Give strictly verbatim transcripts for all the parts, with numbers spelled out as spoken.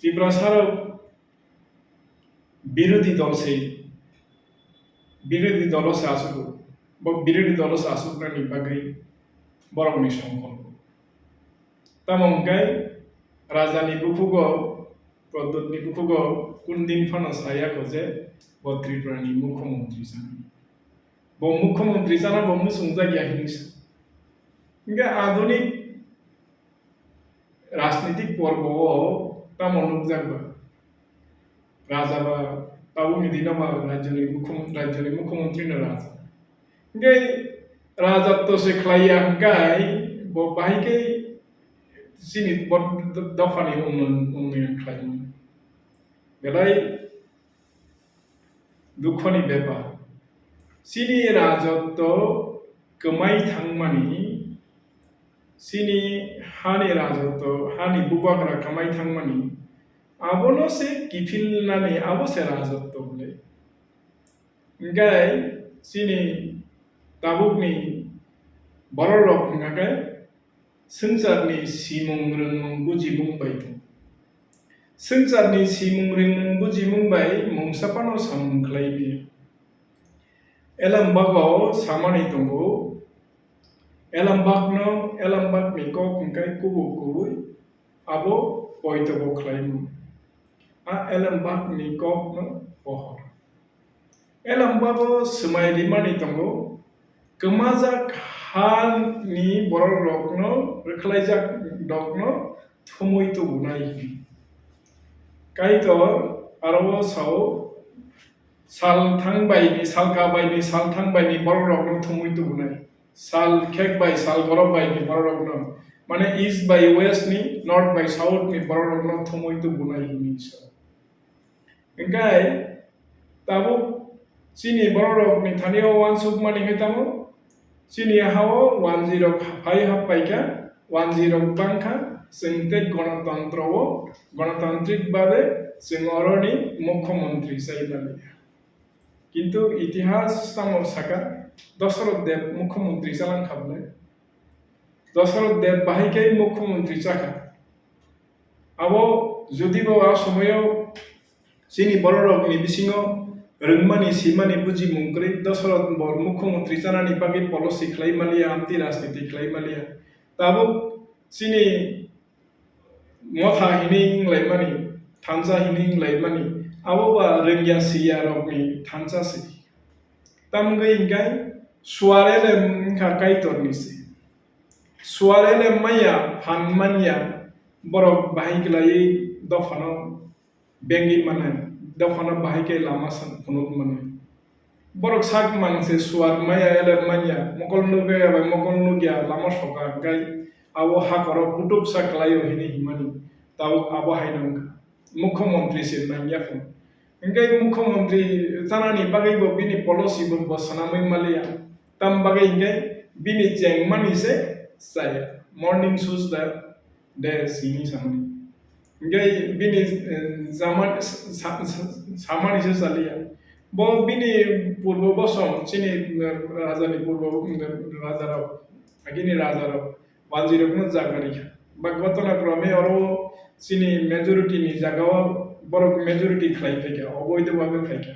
Tiprasarok birodhi dol se, birodhi dolo se asuk, bo birodhi dolo se asuknani bagwi borokni songkol. Tamo hwnkhe rajani bukhugo, Pradyotni bukhugo kundin phano saya kho je bo Tripurani mukhyamantri chana. Bo mukhyamantri chana bo muchungjak ya hinwi sa. Hwnkhe adhunik rajnitik porbo o tamo nukjak ba? Raja ba tabukni dino ba rajyoni mukhum-, rajyoni mukhyamantri no raja. Hwnkhe rajatto se khlai ya hwnkhe bo bahai khe chini bo dophani unnoyon, unnoyon khlai mano. Belai dukhoni bepar. Chini rajotto kwmai thangmani, chini hani rajotto, hani bubagra kwmai thangmani, abono se kiphilnani, abo se rajotto hwnwi. Hwnkhe chini tabukni bororok hwnkha khe swngcharni simung rwngmung bujimung bai tong. Swngcharni simung rwngmung bujimung bai mungsa phano samung khlai maya. Elambak o samani tongo, elambakno, elambakni kok hwnkhe kubuk kubui, abo poitobo khlaimung. A elembakni kokno pohor. Elembabo swmai rimani tongo, kwmajak hani bororokno, rwkhlaijak dokno thumui tubunai hwnwi. Kaitor aro sao, sal thangbaini, salka baini, sal thangbaini bororokno thumui tubunai. Sal khek bai sal gorok bai ni bororokno, mane east bai west ni, north bai south ni bororokno thumui tubunai hwnwi sa. Hwnkhe tabuk chini bororokni thani o uansukmani khe tamo chini ha-o wanjwi rok phai hap paikha, wanjwi rok bangkha, chwng tei gonotantro o, gonotantrik babe chwng oroni mukhyamantri chai maliya. Kintu itihas tamo saka, Dasarath Deb mukhyamantri chalang kha bole. Dasarath Deb bahai khe mukhyamantri chakha. Abo jodi bo a somoyo chini bororokni bisingo rwngmani, simani, bujimung kwrwi Dasarath bo mukhyamantri chanani bagwi policy khlai maliya, amtwi rajniti khlai maliya. Tabuk chini motha hinwi wnglaimani, thansa hinwi wnglaimani, abo ba rwngya siya rokni thansa se. Tamgwi hwnkhe suar elem wngkha Kaitorni se. Suar elem maya, phan manya, borok bahai kwlaiwi dophano bengwi manai, dophano bahai khe lama phunuk manai. Borok sak mang se suar maya elem manya, mokol nukya bai mokol nukya, lama soka hwnkhe abo hakoro butuksa kwlaio hinwi himani, tabuk abo haino wngkha. Mukhyamantri se nangya phano. Hwnkhe mukhyamantri chanani bagwi bo bini policy bo, bo swnamwi maliya. Tam bagwi hwnkhe bini chengmani se chaya. Morning shoes da de sini samani. Hwnkhe bini, eh, jama-, sa-, sa-, sa-, samani se chaliya. Bo bini purbo bosom, chini, eh, rajani purbo, eh, rajarok, agini rajarok, wanjwirokno jaga rikha. Ba ghotona krome oro chini majority ni jagao borok majority khlai phaikha, oboido babe phaikha.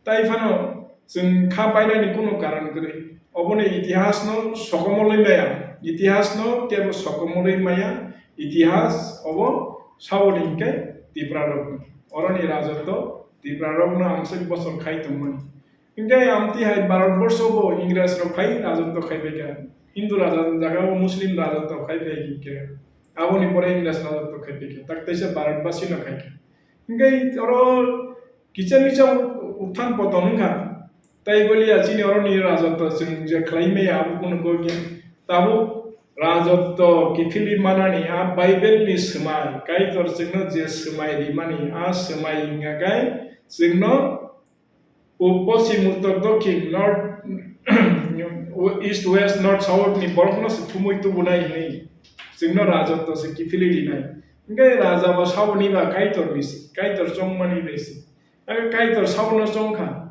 Tai phano chwng kha painani kunu karon kwrwi. Oboni itihasno sokomolwi maya, itihasno kebo sokomolwi maya, itihas obo saboni hinkhe Tiprarokni. Oroni rajotto Tiprarokno amswk bosor khai tongmani. Hinkhe amtwi hai Bharat borsho bo Ingres rok phai rajotto khai phaikha. Hindu raja jagao Muslim rajotto khai phai hinkhe. Aboni pore Ingres rajotto khai phaikha. Tak teisa Bharat basi no khaikha. Hinkhe oro kicha micha utthan poton wngkha. Tai boliya chini oroni rajotto chwng je khlai maya abo kunu kok ya. Tabuk rajotto kiphilwi manani a Bible ni swmai, Kaitor chwngno je swmai rimani a swmai wngya khe chwngno Pub, poschim, uttor, dokhin, north, east, west, north, south ni borokno se thumui tubunai hinwi chwngno rajotto se kiphilwi rinai. Hwnkhe raja bo saboni ba Kaitorni se, Kaitor chongmani bai se. Abo Kaitor sabono chongkha.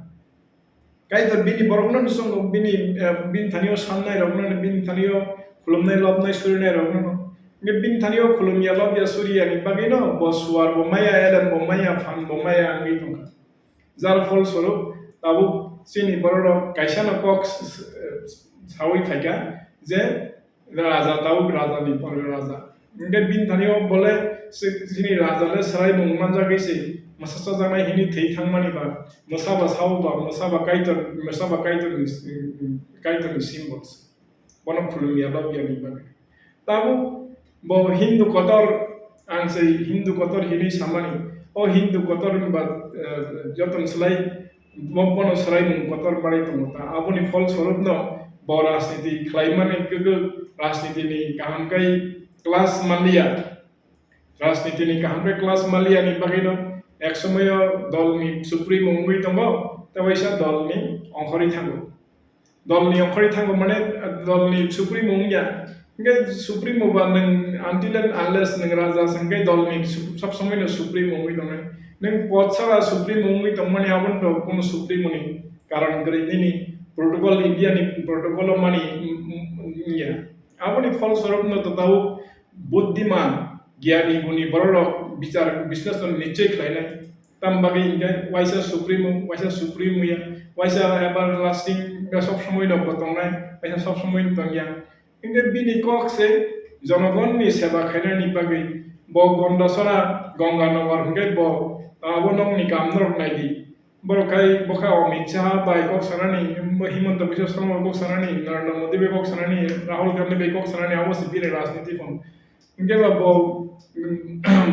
Kaitor bini borokno chongo, bini, eh, bini thani-o sannairokno, bini thani-o khulumnai, lobnai, surinairokno. Hwnkhe bini thani o khulumya lobya suriyani bagwino bo suar bo maya, elem bo maya, phan bo maya wngwi tongkha. Jar phol swrwk tabuk chini bororok kaisano kok s-, s-, saui phaikha je raja tabuk rajani pore raja. Hwnkhe bini thani o bole si-, chini raja le swraimung manjagwi se mwsa chajaknai hwnwi thwi thangmani ba mwsa ba sao ba mwsa ba kaitor, mwsa ba kaitorni, kaitorni symbol se. Bono khulumya lobyani bagwi. Tabuk bo Hindu kotor, ang se Hindu kotor hinwi samani. O Hindu kotor hwnba, eh, jotono slai, bo-, bono swraimung kotor manwi tongo ta. Aboni pholswrwkno bo rajniti khlaimani kwkwi rajnitini kaham khe class manliya. Rajnitini kaham khe class manliyani bagwino ek somoyo dolni supremo wngwi tongo, tei waisa dolni ongkhorwi thango. Dolni ongkhorwi thango mane, dolni supremo wngya. Hwnkhe supremo ba nwng until and unless nwng raja se hwnkhe dolni su-, sob somoino supremo wngwi tongnai. Nwng pod sara supremo wngwi tongmani abono to kono supremoni karon kwrwi, nini protocol, Indiani protocol o mani wngya. Aboni pholswrwkno to tabuk buddiman, giyani guni bororok bichar bisleson nichoi khlainai. Tam bagwi hinkhe waisa supremo, waisa supremo ya, waisa everlasting, sob somoino bo tongnai, waisa sob somoino tongya. Hinkhe bini kok se jonogonni seba khainani bagwi bo Gondasora, Gonganagar hinkhe bo abo nokni kam norok naidi. Borok khai bokha Amit Shah bai kok sanani, Himanta Biswa Sarma bai kok sanani, Narendra Modi bai kok sanani, Rahul Gandhi bai kok sanani, abo se bini rajniti phano. Hwnkhe ba bo,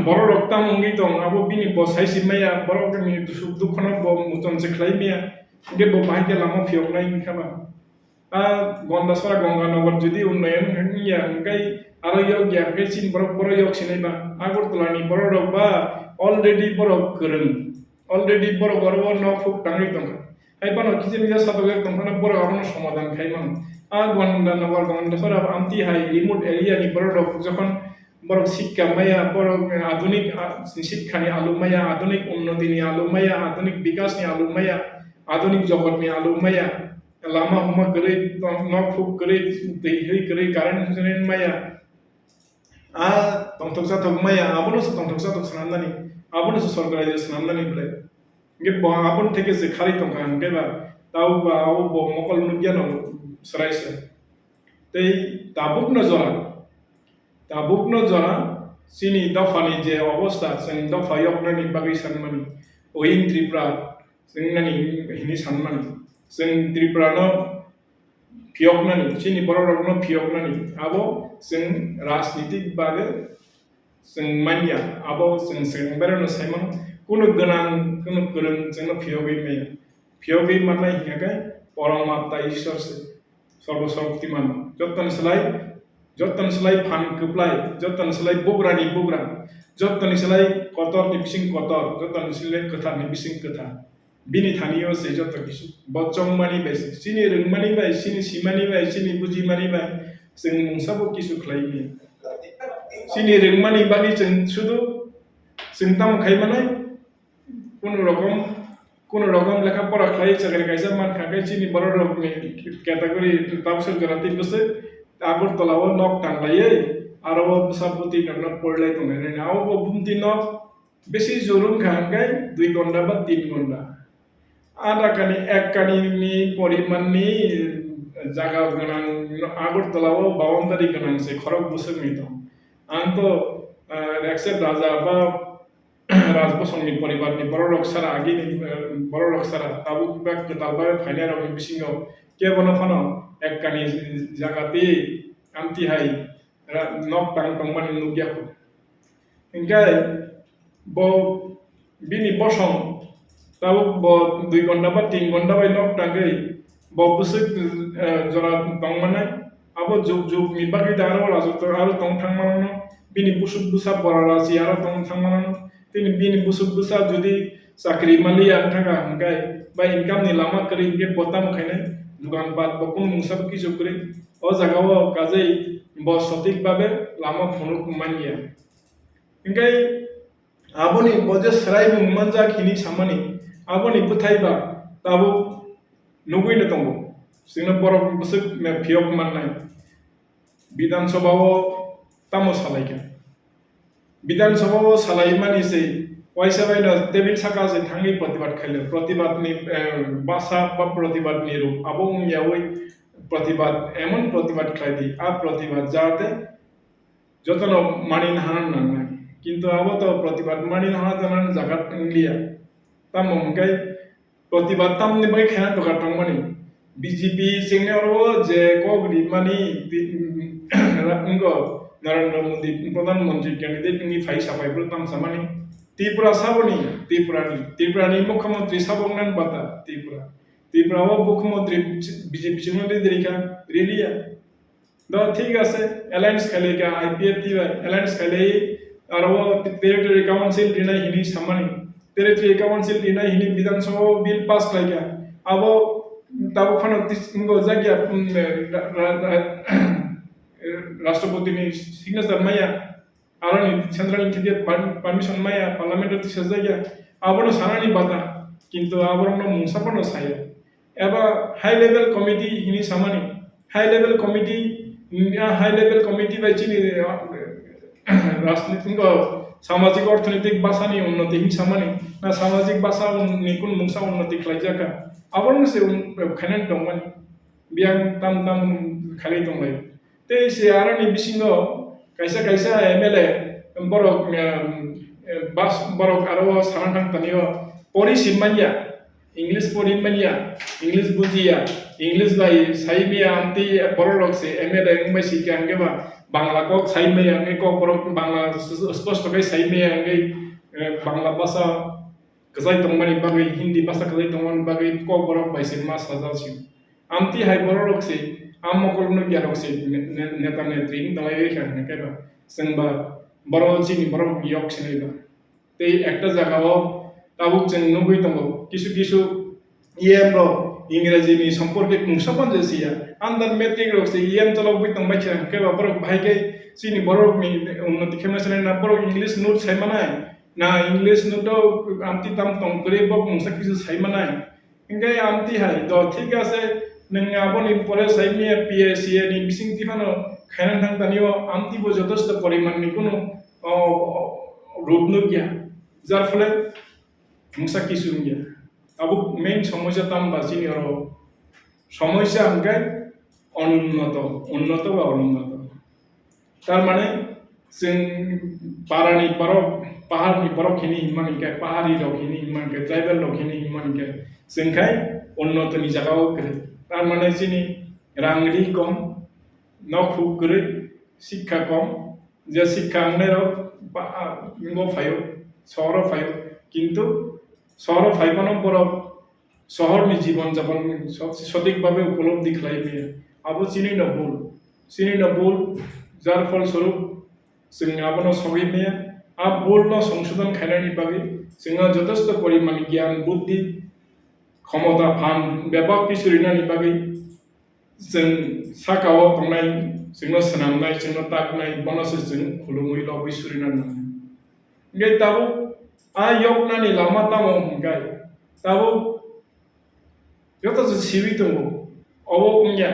borok rok tamo wngwi tong, abo bini bo sai si maya, borok ni suk dukho no bo muchung se khlai maya, hwnkhe bo bahai khe lama phiyok nai wngkha ba. A Gondasora Gonganagar jodi unnayan wngya, hwnkhe aro yok ya, hwnkhe chini borok, borok yok sinai ba. Agartala ni borok rok ba already borok kwrwng. Already borok oro o nok huk tangwi tongkha. Hai phano kisa misa satok jak tongphano borok abono somadhan khai mano. A Gondanagar, Gondasora amtwi hai remote area ni borok rok jokhon borok sikka maya, borok, eh, adunik, ah, sikkha ni alu maya, adunik unnoti ni alu maya, adunik bikas ni alu maya, adunik jogot ni alu maya, lama huma kwrwi, nok huk kwrwi, twi hwi kwrwi, current hwnwi maya. A tongthok chathok maya, abono se tongthok chathok swnamnani, abono se sorkar raijo swnamnani belai. Hwnkhe bo aboni theke je khari tongkha hwnkhe ba, tabo ba abo bo mokol nukya no swrai se. Tei tabukno jora, tabukno jora chini dophani je obostha, chwng dopha yoknani bagwi sanmani, Oin Tripura, chwng nani hini sanmani. Chwng Tripura no phiyoknani, chini borok rokno phiyoknani, abo chwng rajnitik bagwi chwng manya, abo chwng swkang berano saimano, kunu gwnang, kunu kwrwng chwngno phiyogwi maya. Phiyogwi mannai hinkhe Poramatta Ishwar se, Sarbo Shaktiman, jottoni slai, jottoni slai phan kwplai, jottoni slai bugrani bugra, jottoni slai kotorni bising kotor, jottoni slai kwtharni bising kwthar. Bini thani o se joto kisu. Bo chongmani bai se. Chini rwngmani bai, chini simani bai, chini bujimani bai. Chwng mungsa bo kisu khlai maya. Chini rwngmani bagwi chwng sudu chwng tamo khai manai? Kunu rokom, kunu rokom lekha pora khlai chakri kaisa man kha khe chini borok rokni category tabswk jora tei bwswk Agartala o nok tang laiwi aro o bwsa bwtwi nokno porilai tongnai nai. Abo bo bumti nok Bisi jor wngkha hwnkhe dui ghonta ba tin ghonta. A dakani ek kani ni poriman ni jaga gwnang Agartala o boundary gwnang se khorok bwswk ni tong. Ang to, ah, Rekse Raja ba Rajbosong ni poribar ni borok rok sara agi ni, eh, borok rok sara tabuk ba kwtal bai phainai rok ni bisingo kebono phano ek kani jaga tei amtwi hai ra-, nok tang tongmani nukya kho. Hinkhe bo bini bosong tabuk bo dui ghonta ba tin ghonta bai nok tangwi bo bwswk, eh, jora tongmanai. Abo juk juk ni bagwi da aro rajo to aro tong thangmano, bini busuk bwsa bora rachi aro tong thangmano. Tini bini busuk bwsa jodi chakri maliya wngkha hwnkhe ba income ni lama kwrwi hinkhe bo tamo khainai dukan pat bo kunu mungsa bo kisu kwrwi. O jaga o kajai bo sotik babe lama phunuk manya. Hinkhe aboni bo je swraimung manjak hinwi samani, aboni bwthai ba tabuk nugwi no tongo. Chwngno borok bwswk phiyok mannai. Bidhan Sabha o Tamo salaikha? Bidhan Sabha o salaimani se waisa bai no table saka se thangwi protibad khailo. Protibad ni, eh, basa ba protibad ni rup abo wngyawi protibad, emon protibad khlai di, a protibad jate jotono mani nahana nangnai. Kintu abo to protibad mani nahana janani jagat wngliya. Tamo hwnkhe protibad tamni bagwi khaina dogar tongmani. B J P chengni oro je kok rimani ti-, wngkho Narendra Modi Pradhan Mantri candidate wngwi phai sapai bwrwi tamsa mani. Tripura saboni, Tripurani, Tripurani Mukhyamantri sabo wngna bata Tripura. Tripura o Mukhyamantri B J P chengno lideri kha, riliya. Do thik ase, alliance khailai kha I P F T bai, alliance khailai aro o territory council rinai hini samani. Territory council rinai hini Bidhan Sabha o bill pass khlai kha. Abo tabuk phano tis-, wngkha jakya, um, ra-, ra-, ra-, Rashtrapati ni signature maya, aroni central ni thikhe per-, permission maya, parliament o tisajak ya. Abono sanani bata, kintu aborokno mungsa phano saya. Eba high level committee hini samani, high level committee, mm, ya high level committee bai chini, eh, rajnitik, samajik orthonoitik basani unnoti hini samani, na samajik basa un-, ni kun mungsa unnoti khlaijak kha, aborokno se un-, khainani tongmani, biyang tam tam khainai tonglai. Tei se aroni bisingo kaisa kaisa M L A borok, em, em, bas-, borok aro sana thang tanio pori sim manya, English pori manya, English bujiya, English bai sai maya amtwi borok rok se M L A wng bai si khe hwnkhe ba Bangla kok sai maya hwnkhe kok borok Bangla s-, s-, sposto khe sai maya hwnkhe, eh, Bangla basa kwchai tongmani bagwi, Hindi basa kwchai tongmani bagwi kok borok bai se ma sajal si. Amtwi hai borok rok se, a mokol nukya rok se ne-, ne-, neta netri wng dalai rikha hwnkhe ba, chwng ba borok chini borok yok sinai ba. Tei ekta jaga o tabuk chwng nugwi tongo, kisu kisu E M rok Ingreji ni somporke mungsa phan je siya. Under matric rok se E M chologwi tongbai kha, hwnkhe ba borok bahai khe chini borok ni unnoti khe masa na borok English note sai manai, na English note o amtwi tam tong kwrwi bok mungsa kisu sai manai. Hwnkhe amtwi hai, do thik ase, nwng aboni pore sai maya P A C A ni bising twi phano khaina thang tanio, amtwi bo jotosto poriman ni kunu, o, o, rup nukya. Jar phole mungsa kisu wngya. Abo main somosya tamo ba chini oro somosya hwnkhe onunnoto, unnoto ba onunnoto. Tar mane chwng parani borok, paharni borok hini hinmani hwnkhe, pahari rok hini hinmani hwnkhe, tribal rok hini hinmani hwnkhe, chwng khai unnotoni jaga o kwrwi. Tar mane chini rang ri kom, nok huk kwrwi, sikha kom, je sikha wngnai rok ba, a, ngo phaio, sohoro phaio, kintu sohoro phai phano borok sohorni jibon japon so-, sothik bhabe upolobdhi khlai maya. Abo chini no bul, chini no bul, jar phol swarup chwng abono sogwi maya. A bul no songsodon khainani bagwi chwngno jotosto poriman gyan, buddhi, khomota, phan bebak pisurinani bagwi chwng saka o tongnai, chwngno swnamnai, chwngno taknai, bono se chwng khulumwi lobwi surina nangnai. Hwnkhe tabuk a yoknani lama tamo hwnkhe tabuk joto se siwi tongo. Obo wngya,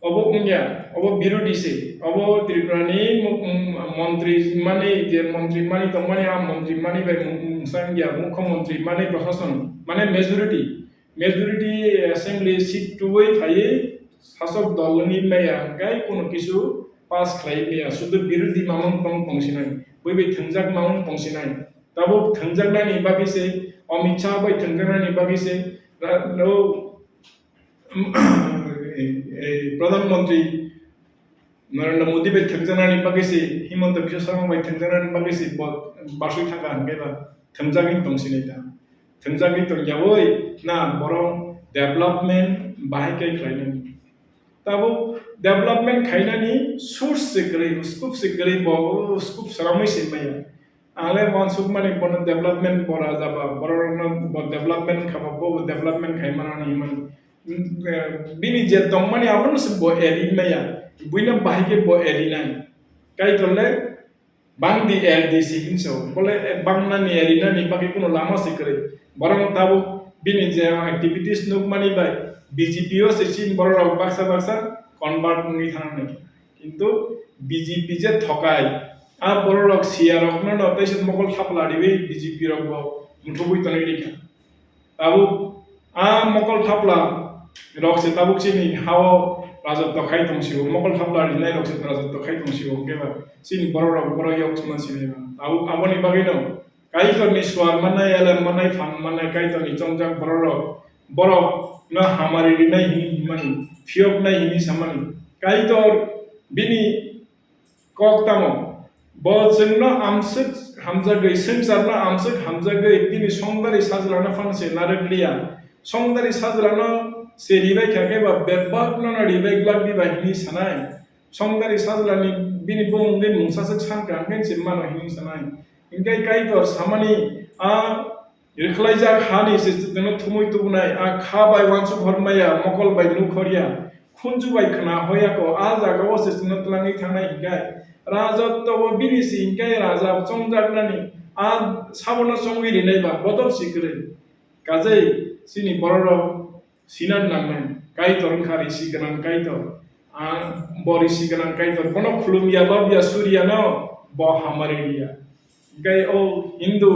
obo wngya, obo birodhi se, obo Tripura ni mu-, mu-, montri mani, je montri mani tongmani, a montri mani bai mu-, mu-, mungsa wngya, mukho montri mani, prosason mane majority. Majority assembly seat tubui phaiwi sasok dol wngwi maya hwnkhe kunu kisu pass khlai maya, sudu birodhi mamung tong tongsinai, bui bai thwngjak mamung tongsinai. Tabuk thwngjaknani bagwi se, Amit Shah bai thwngjaknani bagwi se, ra-, no, eh, eh, Pradhan Mantri Narendra Modi bai thwngjaknani bagwi se, Himanta Biswa Sarma bai thwngjaknani bagwi se bo basui thangkha hwnkhe ba thwngjagwi tongsinai ta. Thwngjagwi tongyawi na borok development bahai khe khlainani. Tabuk development khainani source se kwrwi, scope se kwrwi, bo scope sramwi se maya. Ang le uansukmani bono development bora jaba, borokno bo development khaba, bo development khai manani himani. Mm, eh, bini je tongmani abono se bo eri maya, buino bahai khe bo eri nai. Kaitor le bang di er di si hinso, bole, eh, bang nani eri nani bagwi kuno lama se kwrwi. Borok tabuk bini je activities nukmani bai B J P o se chini borok rok baksa baksa convert wngwi thang nai. Kintu B J P je thokai, a bororok siyarokno no teisa mokol thapla riwi B J P rokbo muthubwi tonwi rikha. Tabuk a mokol thapla rok se tabuk chini hao rajotto khai tong sio, mokol thapla rinai rok se rajotto khai tong sio, keba chini bororok borok yok chuma sini ba. Tabuk aboni bagwi no Kaitorni suar mannai, elem mannai, phan mannai, Kaitorni chongjak bororok, borokno hamari rinai hini himani, phiyoknai hini samani. Kaitor bini kok tamo? Bo chwngno amswk hamjagwi, swngcharno amswk hamjagwi, bini songdari sajlano phan se narwk liya. Songdari sajlano se ribai kha khe ba bebakno no ribai glak diba hini sanai. Songdari sajlani bini bumungni mungsaswk sankha, hwnkhe se mano hini sanai. Hwnkhe Kaitor samani a rwkhlaijak hani se chwngno thumui tubunai, a kha bai uansuk hormaya, mokol bai nuk horya, khunju bai khna hoyako, a jagao se chwngno twlangwi thangnai hwnkhe, rajottobo bini se hwnkhe raja chongjaknani, a sabono chongwi rinai ba bodol se kwrwi. Kajai chini bororok sinan nangnai, Kaitor wngkha risi gwnang Kaitor. Ang bo risi gwnang Kaitor, bono khulumya, lobya, suriyano bo hamari riya. Hwnkhe o Hindu,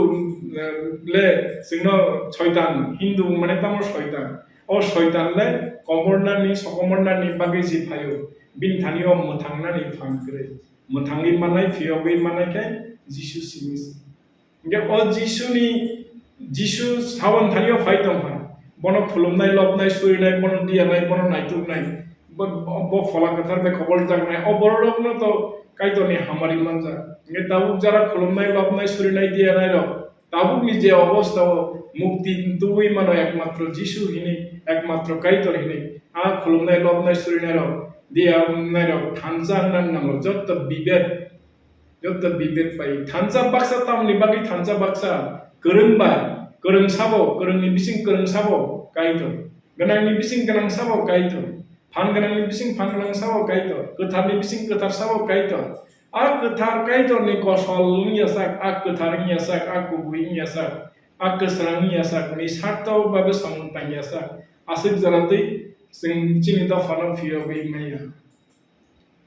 eh, le chwngno soitan, Hindu mane tamo soitan. O soitan le komornani, sokomornani bagwi je phaio, bini thani o mwthangnani phan kwrwi. Mwthangwi mannai, phiyogwi mannai khe Jisu simi se. Hwnkhe o Jisuni, Jisu sabon thani o phai tongkha. Bono khulumnai, lobnai, surinai, bono diyanai, bono naituknai. Bo, bo phola kwthar bai koboljaknai. O bororokno to Kaitorni hamari manjak. Hwnkhe tabuk jara khulumnai, lobnai, surinai, diyanairok, tabukni je obostha o mukti tubui mano ekmatro Jisu hinwi, ekmatro Kaitor hinwi. A khulumnai, lobnai, surinairok, diyanairok thansa wngna nango, jotto bibet. Joto bibek pai thansa baksa tamni bagwi thansa baksa kwrwng bai, kwrwng sabo, kwrwngni bising kwrwng sabo Kaitor, gwnangni bising gwnang sabo Kaitor, phan gwnangni bising phan gwnang sabo Kaitor, kwtharni bising kwthar sabo Kaitor. A kwthar Kaitorni kosol wngya sak, a kwthar wngya sak, a kubui wngya sak, a kwsrang wngya sak, ni sarto babe samung tangya sak. Aswk jora twi chwng chini dophano phiyogwi maya.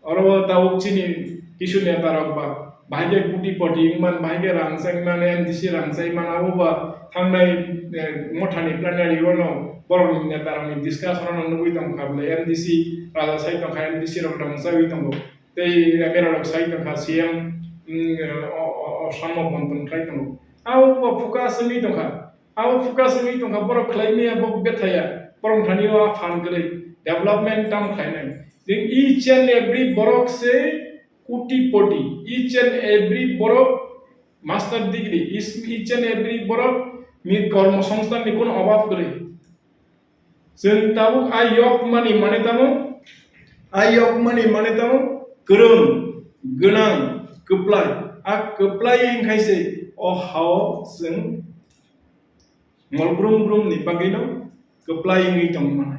Oro tabuk chini kisu neta rok ba, bahai khe kuti poti wngman, bahai khe rang chai man, M D C rang chai man, abo ba thangnai, eh, mothani plenary o no borok ni neta rok ni discussion no nugwi tong kha bwle, M D C raja sai tong kha, M D C rok rang chaiwi tongo, tei M L A rok sai tong kha, C M, mm, o, o, o, samo bontong khlai tongo. Abo ba focus wngwi tong kha. Abo focus wngwi tongkha, borok khlai maya, bo bethaya, borok thani o a phan kwrwi, development tamo khlainai. Chwng each and every borok se kuti poti, each and every borok master degree, is-, each and every borok ni kormo songsthan ni kono obab kwrwi. Chwng tabuk a yok mani mane tamo, a yok mani mane tamo, kwrwng, gwnang, kwplai, a kwplai wngkhai se o hao chwng Mol brum brum ni bagwi no kwplai wngwi tong mano.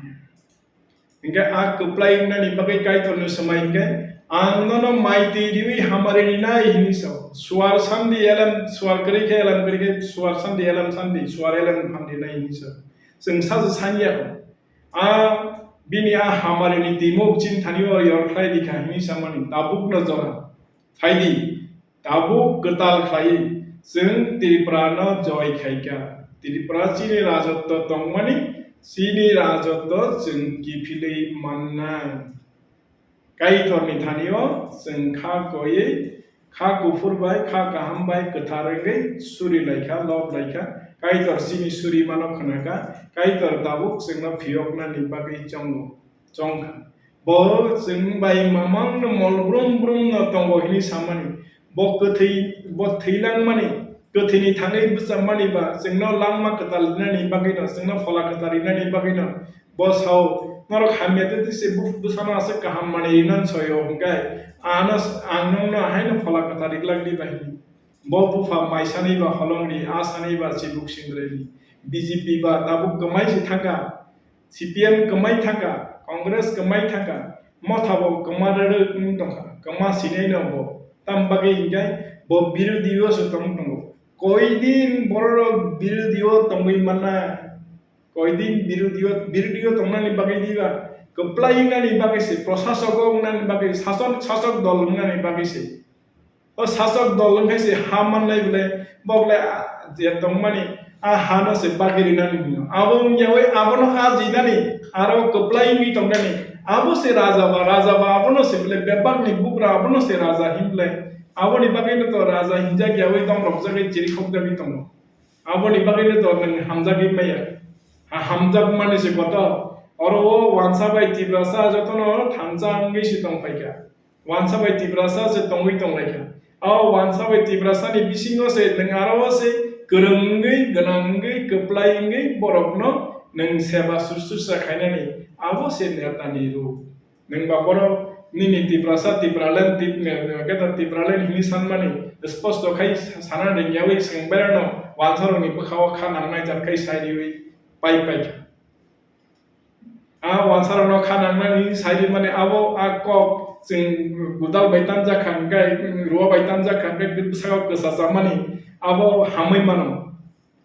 Hingke a kwplai wngnani bagwi Kaitor no swmai hingke, "Ang nono mai twi riwi hamari rinai," hinwi sao. Suar sandi elem, suar kwrwi khe elem kwrwi khe, suar sandi elem sandi, suar elem phan rinai hinwi sao. Chwng sasu sanya kho. A bini a hamari ni timo chini thani o yor khlai rikha hinwi samani tabuk no jora. Phaidi, tabuk kwtal khlai, chwng Tripura no joi khaikha. Tripura chini rajotto tongmani, chini rajotto chwng kiphilwi mannai. Kaitorni thani o chwng kha koiwi, kha kuphur bai, kha kaham bai kwthar wngwi suri laikha, lob laikha. Kaitor chini suri mano khwnakha, Kaitor tabuk chwngno phiyoknani bagwi chongo. Chongkha. Bo chwng bai mamang no mol brum brum no tongo hinwi samani. Bo kwthwi, bo thwilangmani, kwthwini thangwi bwchamani ba chwngno langma kwtal rinani bagwi no, chwngno phola kwtal rinani bagwi no. Bo sao, "Norok hamya twi twi se bu-, bwsano aswk kaham manwi rinani soyo," hwnkhe, ano s-, ang nokno haino phola kwtal riglak di ba hinwi. Bo bupha mai sanwi ba holong ri, a sanwi ba chibuk sindrwi ri. B J P ba tabuk kwmai se thangkha. C P M kwmai thangkha, Congress kwmai thangkha, mothabo kwma rwrwk wng tongkha, kwma sinai no bo. Tam bagwi hinkhe bo birodhi o se tong tongo. Koidin bororok birodhi o tongwi manna, koidin birodhi o, birodhi o tongnani bagwi diba, kwplai wngnani bagwi se, prosasok wngnani bagwi, sason, sasok dol wngnani bagwi se. O sasok dol wngkhe se ha mannai bwle, bo bwle, ah, je tongmani, ah, hano se bagwi rinani hino. Abo wngyawi abono ah jinani, aro kwplai wngwi tongnani. Abo se raja ba, raja ba abono se bwle bebakni bugra abono se raja hinbwle. Aboni bagwino to raja hinjak yawi tong rokjagwi chirikhokjagwi tongo. Aboni bagwino to nwng hamjagwi maya. Ha hamjak mani se kotor. Oro o wansa bai Tiprasa jotono thansa wngwi se tongphaikha. Wansa bai Tiprasa se tongwi tonglaikha. O wansa bai Tiprasani bisingo se nwng aro se kwrwng wngwi, gwnang wngwi, kwplai wngwi borokno nwng seba susrusa khainani abo se netani ruk. Nwng ba borok nini Tiprasa, Tipraland, Tip-, keta Tipraland hini sanmani sposto khai sana ringyawi swng berano wansarokni bwkhao kha nangnai jat khai sai riwi pai paikha. A wansarokno kha nangnani sai rimani abo a kok chwng gudal bai tanjak kha hwnkhe, ruwa bai tanjak kha hwnkhe bwsakao kwchajak mani abo hamwi mano.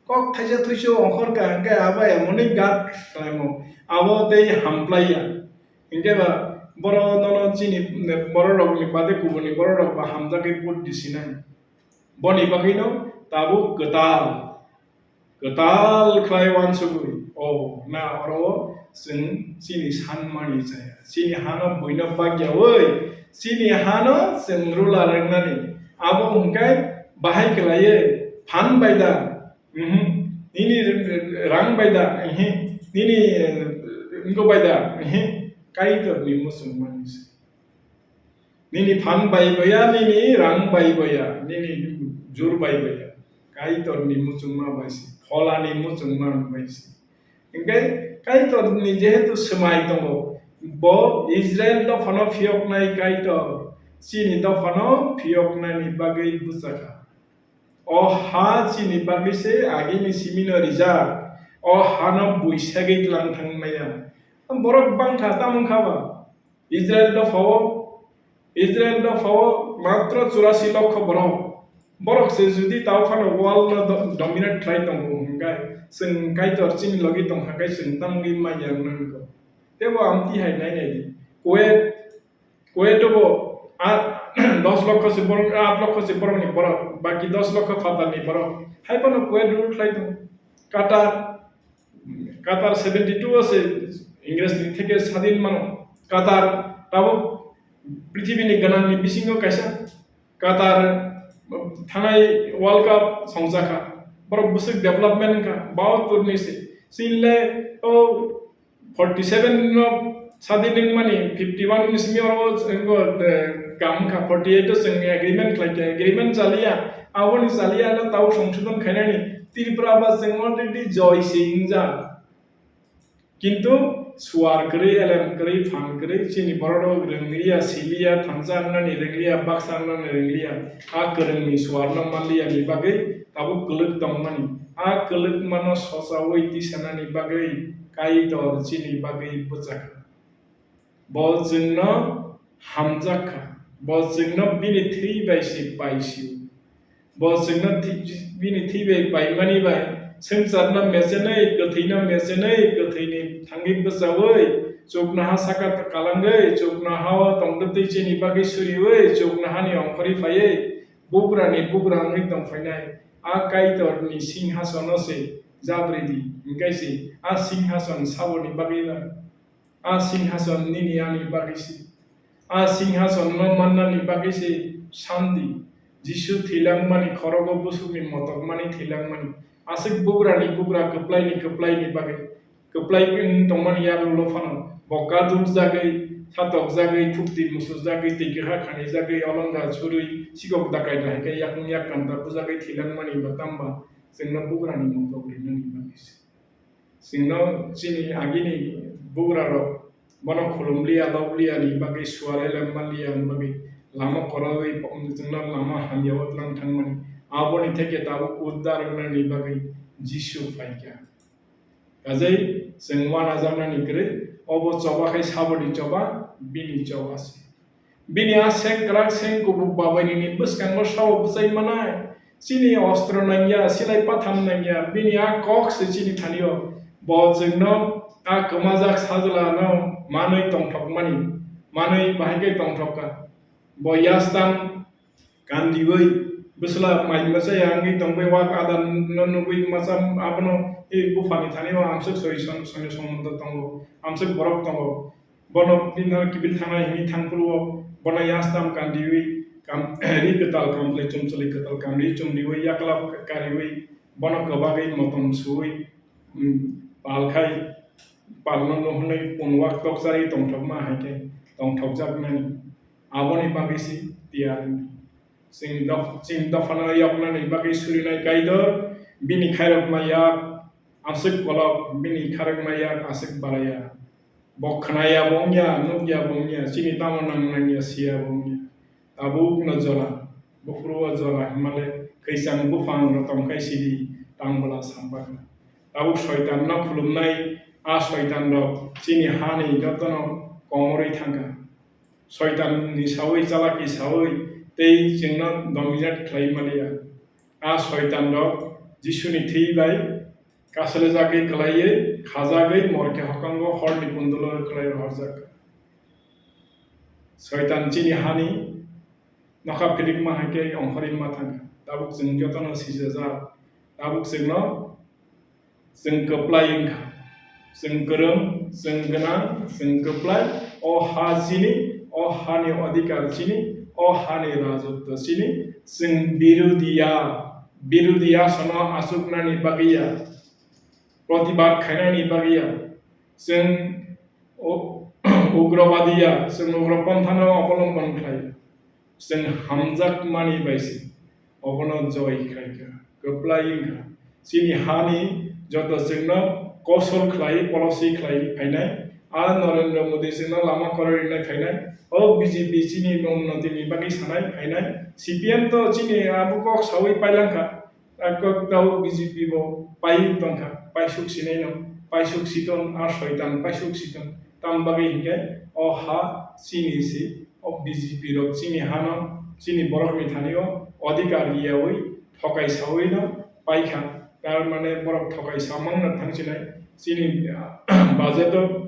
Kok thaisa thuisu ongkhor kha hwnkhe abo emoni gat khlaimo, abo tei hamplaiya. Hwnkhe ba boro nono chini bororokni bade kubuni bororok ba hamjagwi vote disinai. Boni bagwino tabuk kwtal, kwtal khlai wansugwi, o na oro chwng chini sanmani chaya, chini hano buino bagyawi, chini hano chwng ruler wngnani. Abo hwnkhe bahai kwlaiwi phan bai da, mhm, nini rang bai da, mhm, nini, eh, wngko bai da, mhm, Kaitorni muchungmani se. Nini phan bai boya, nini rang bai boya, nini jur bai boya. Kaitorni muchungma bai se, pholani muchungma bai se. Hingke Kaitorni jehetu swmai tongo, bo Israel dophano phiyoknai Kaitor, chini dophano phiyoknani bagwi bwchakha. O ha chini bagwi se agini simino rijak, o hano buisagwi tlang thang maya. Borok bangkha, tamo wngkha ba? Israel dophao, Israel dophao matro churasi lokho borok. Borok se judi tao phano world no do-, dominate khlai tongo hwnkhe, chwng Kaitor chini logi tongkha khe chwng tamogwi manya wngna nangkho. Tebo amtwi hai nai nai di. Kuwait, Kuwait o bo a, dos lokho se borok, aat lokho se borokni borok, baki dos lokho phatarni borok. Hai phano Kuwait rule khlai tongo. Qatar, Qatar seventy two o se Ingresni theke sadin mano. Qatar tabuk prithibini gwnangni bisingo kaisa. Qatar thanai World Cup songjakha. Borok bwswk development wngkha. Bahattur ni se. Chini le o forty seven no sadin wngmani fifty one ni simi oro wngkha, eh, kam wngkha. Forty eight o chwng agreement khlaikha. Agreement chaliya. Aboni chaliya no tabuk songsodon khainani. Tripura ba chwng already joy se wngjak. Kintu suar kwrwi, elem kwrwi, phan kwrwi, chini borok rok rwngliya, siliya, thansa wngnani rwngliya, baksa wngnani rwngliya, a kwrwngni suarno manliya ni bagwi tabuk kwlwk tongmani. A kwlwkmano sochaui tisanani bagwi Kaitor chini bagwi bwchakha. Bo chwngno hamjak kha, bo chwngno bini thwi bai se paisio. Bo chwngno thi-, bini thwi bai paimani bai swngcharno mechenwi, kwthwino mechenwi, kwthwini thangwi bwchaui, chuknoha saka kalangwi, chuknohao tongtwtwi chini bagwi suriui, chuknohani ongkhorwi phaiwi, bugrani bugra wngwi tongphainai. A Kaitorni singhasono se jabridi, hwnkhe se a singhason saboni bagwi bai. A singhason nini ani bagwi se. A singhasonno mannani bagwi se sandi. Jisu thwilangmani khorogo busukni motokmani thwilangmani. Aswk bugrani bugra kwplaini kwplaini bagwi. Kwplai wng tongmani yagulo phano bo kadul jagwi, satok jagwi, thukti musu jagwi, twi kwkha khani jagwi, olonga churwi, sikok dakai dahai khe yakung yak kanta bujagwi thwilangmani ba tamba chwngno bugrani motok rinani bagwi se. Chwngno chini agini bugrarok bono khulumliya, lobliya ni bagwi suar elem manliya ni bagwi lama kwrwi chwngno lama hamya o tlang thangmani. Aboni theke tabuk uddar wngnani bagwi Jisu phaikha. Kajai chwng uanajaknani kwrwi, obo choba khai saboni choba, bini choba se. Bini a seng kwrak seng kubuk babainini bwskango sao bwchai manai. Chini ostro nangya, silai patham nangya, bini a kok se chini thanio. Bo chwngno a kwmajak sajla no manwi tongthokmani, manwi bahai khe tongthokha. Bo yastam kandiwi bwsla mai masa ya wngwi tongwi wak ada no nugwi masa abono, "E buphani thani o amswk soi son-, sonyo somondo tongo, amswk borok tongo." Bono bini kibil thangna hini thangphuru o bono yastam kandiwi kam ri kwtal kam le chumchuli kwtal kam ri chumriwi yakla kariwi bono kwbagwi motom suwi, mm, pal khai palno no hwnwi punwak tokchari tongthokma hai khe tongthokjaknani. Aboni bagwi si tiyar wngdi. Chini dof-, chini dophano yoknani bagwi surinai Kaitor, bini khairokma yak aswk kolok, bini khairokma yak aswk balaya. Bo khnaya bo wngya, nukya bo wngya, chini tamo nang nangya siya bo wngya. Tabukno jora, buphuru o jora hwnmale khwichang buphang rok tongkhai sidi tang bwla sampakha. Tabuk soitan no khulumnai, a soitan rok chini hani jotono komorwi thangkha. Soitan ni sawi, chalaki sawi tei chwngno dominate khlai maliya. A soitan rok Jisuni thwi bai kasale jagwi kwlaiwi khajagwi morke hokango horni kundulor kwlai rohorjak. Soitan chini hani nokha philikma hai khe ongkhorwi ma thangkha. Tabuk chwng jotono sijajak. Tabuk chwngno chwng kwplai wngkha. Chwng kwrwng, chwng gwnang, chwng kwplai. O ha chini, o hani odhikar chini, o hani rajotwo chini. Chwng birudiya, birudiya sono achuknani bagwi ya, protibad khainani bagwi ya. Chwng u-, ugrobadi ya, chwng ugroponthano obolombon khlai. Chwng hamjakmani bai se obono joy khlaikha, kwplai wngkha. Chini hani joto chwngno kosol khlai, policy khlai phainai, a Narendra Modi chwngno lama kwrwi rinai phainai, o B J P chini unnoti ni bagwi sanai phainai, C P M to chini abo kok sawi pailangkha. Tabuk B J P bo pai tongkha, paisuk sinai no, paisuk siton, a soitan paisuk siton. Tam bagwi hinkhe o ha chini si, o B J P rok chini hano, chini borok ni thani o odhikar riyawi thokai sawi no paikha. Tar mane borok thokai samang no thangsinai chini, ah, budget o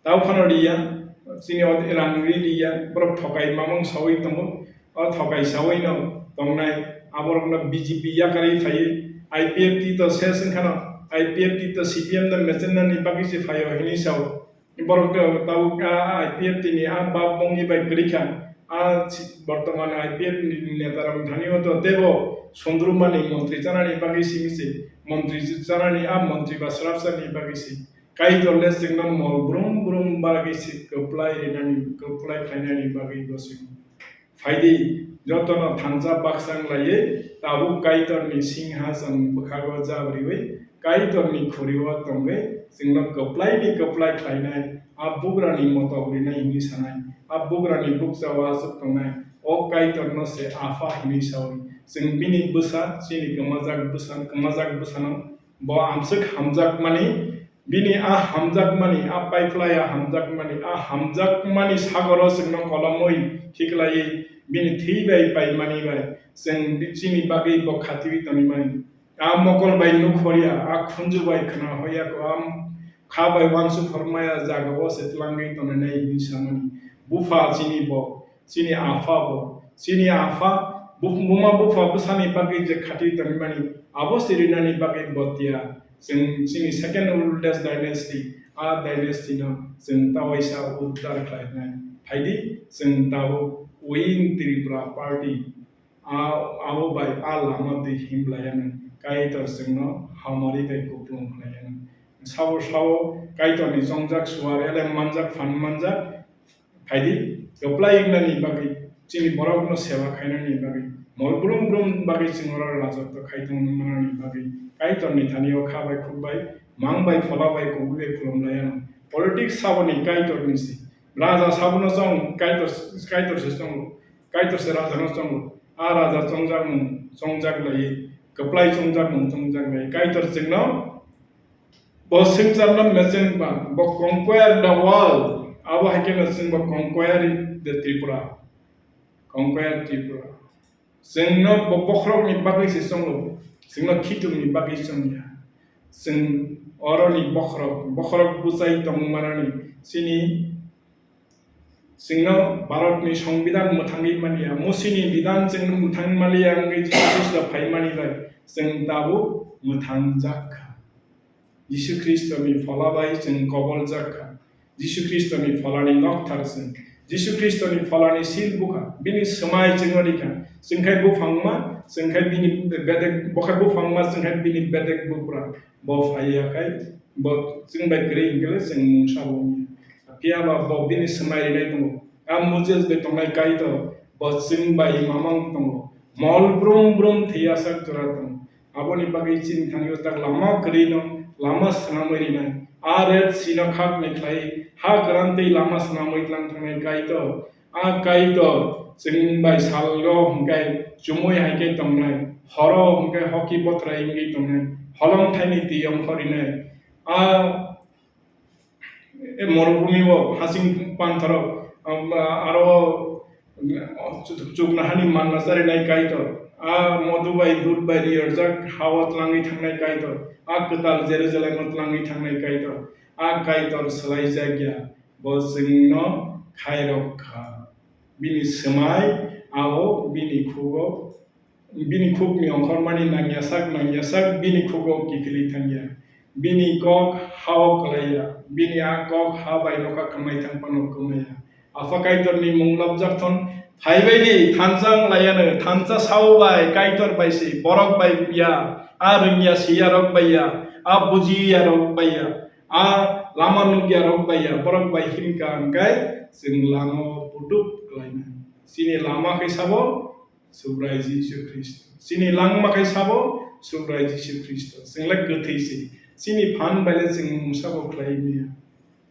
Tau phano riya, chini o rang ri riya, borok thokai mamung sawi tongo. O thokai sawi no tongnai, aborok no B J P yakarwi phaiwi, I P F T to ses wngkhano, I P F T to C P M no mechenani bagwi se phaio hinwi sao. Borok to tabuk a I P F T ni a bab bongni bai kwrwi kha, a si-, bortoman I P F T ni neta rok thani o to tebo sundrumani montri chanani bagwi simi se, montri chanani a montri ba srapsani bagwi se. Kaitor le chwngno mol brum brum bagwi se kwplai rinani, kwplai khlainani bagwi bo chwng. Phaidi, jotono thansa baksa wng laiwi, tabuk Kaitorni singhasong bwkhago jabriwi, Kaitorni khuri-o tongwi, chwngno kwplaini kwplai khlainai, a bugrani motok rinai hwnwi sanai, a bugrani bukcha-o aswk tongnai, o Kaitorno se Apha hwnwi saui, chwng bini bwsa, chini kwmajak bwsa, kwmajak bwsano bo amswk hamjakmani, bini a hamjakmani, a paiphlai a hamjakmani, a hamjakmani sagoro chwngno kolomwi khiklaiwi bini thwi bai paimani bai chwng chini bagwi bo khatiwi tonimani. A mokol bai nukhorya, a khunju bai khna hoya ko, a kha bai uansuk hormaya jagao se twlangwi tongnai hwnwi samani. Bupha chini bo, chini apha bo, chini apha, bu-, buma bupha bwsani bagwi je khatiwi tongmani, abo sirinani bagwi botia, chwng chini second oldest dynasty, a dynasty no chwng tawaisa uddar khlainai. Phaidi, chwng tabuk Win Tripura Party, a, abo bai a lama twi himlaiya nang, Kaitor chwngno hamari bai kupulung khlaiya nang. Sabo sabo Kaitorni chongjak suar elem manjak phan manjak, Phaidi, kwplai wngnani bagwi, chini borokno sewa khainani bagwi, mol brum brum bagwi chwng oro rajotw khai tongmanani bagwi, Kaitorni thani-o kha bai khuk bai, mang bai phola bai kubui bai khulum lai anw. Politics saboni Kaitorni si. Raja sabono chong, Kaitor, Kaitor se chongo, Kaitor se rajano chongo. A raja chongjakmung chongjak lai, kwplai chongjakmung chongjak lai. Kaitor chwngno Bo swngcharno mecheng ba, bo conquer the world. Abo hai kheno chwng bo conquer the Tripura. Conquer Tripura. Chwngno bo bokhorokni bagwi se chongo, chwngno khitumni bagwi chongya. Chwng oroni bokhorok, bokhorok bwchai tongmanani, Chini, chwngno Bharatni Songbidan mwthangwi manya, Musini bidan chwng mwthangwi manya, wngwi Jisu Khristo phaimani bai chwng tabuk mwthangjak kha. Jisu Khristoni phola bai chwng koboljak kha. Jisu Khristoni pholani nokthar chwng. Jisu Khristoni pholani sil bukha. Bini swmai chwngno rikha. Chwngkhai buphangma, chwngkhai bini bedek, bokhai buphangma, chwngkhai bini bedek bupra. Bo phaiya khai, bo chwng bai kwrwi hwnkhe le chwng mungsa bo wngya. Phiya ba bo bini swmai rinai tongo. A Moses bai tongnai Kaitor, bo chwng bai mamang tongo. Mol brum brum thwiyasak jora tongo. Aboni bagwi chini thangwi tak lama kwrwino lama swnamwi rinai. A Red Sea no khakni khlai ha kwran twi lama swnamwi tlang thangnai Kaitor. A Kaitor chwng bai salgo hwnkhe chumui hai khe tongnai, horo hwnkhe hoki bothrai wngwi tongnai, holong thaini twi ongkhorinai. A E morubhumi o hasing panthoro, um, aro, um, chuk-, chuknohani manna charinai Kaitor. A modu bai dud bai riyarjak ha-o tlangwi thangnai Kaitor. A kwtal Jerusalem o tlangwi thangnai Kaitor. A Kaitor swlaijak ya, bo chwngno khairok kha. Bini swmai ao bini khugo Bini khukni ongkhormani nangyasak nangyasak bini khugo kiphilwi thangya. Bini kok ha-o kwlaiya, bini a kok ha bai nokha kwmai thang phano kwmaiya. Apha Kaitorni mung lobjak thon, phaibai di, thansa wng laiya no, thansa sao bai, Kaitor bai se, borok bai ya, a rwngya siyarok bai ya, a bujiyarok bai ya, a lama nukyarok bai ya, borok bai himkha hwnkhe chwng lama o putuk kwlainai. Chini lama khe sabo, Subrai Jisu Khristo. Chini langma khai sabo Subrai Jisu Khristo. Chwng le kwthwi se. Chini phan bai le chwng mungsa bo khlai maya.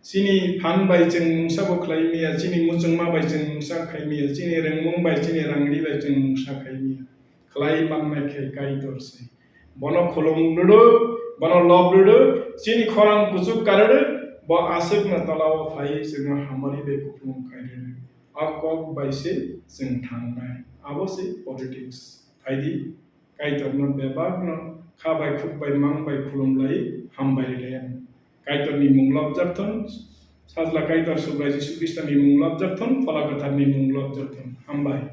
Chini phan bai chwng mungsa bo khlai maya. Chini muchungma bai chwng mungsa khai maya. Chini rwngmung bai, chini rangri bai chwng mungsa khai maya. Khlai mannai khe Kaitor se. Bono khulum rwdu, bono lob rwdu, chini khorang kuchuk ka rwdu, bo aswkno tola o phai chwngno hamari bai kupulung khai rwdu. A kok bai se chwng thangnai. Abo se politics. Phaidi, Kaitorno bebakno kha bai, khuk bai, mang bai khulum lai, hambai rwlai. Kaitorni mung lobjak thon, Sajla Kaitor Subrai Jisu Khristoni mung lobjak thon, Phola Kwtharni mung lobjak thon. Hambai.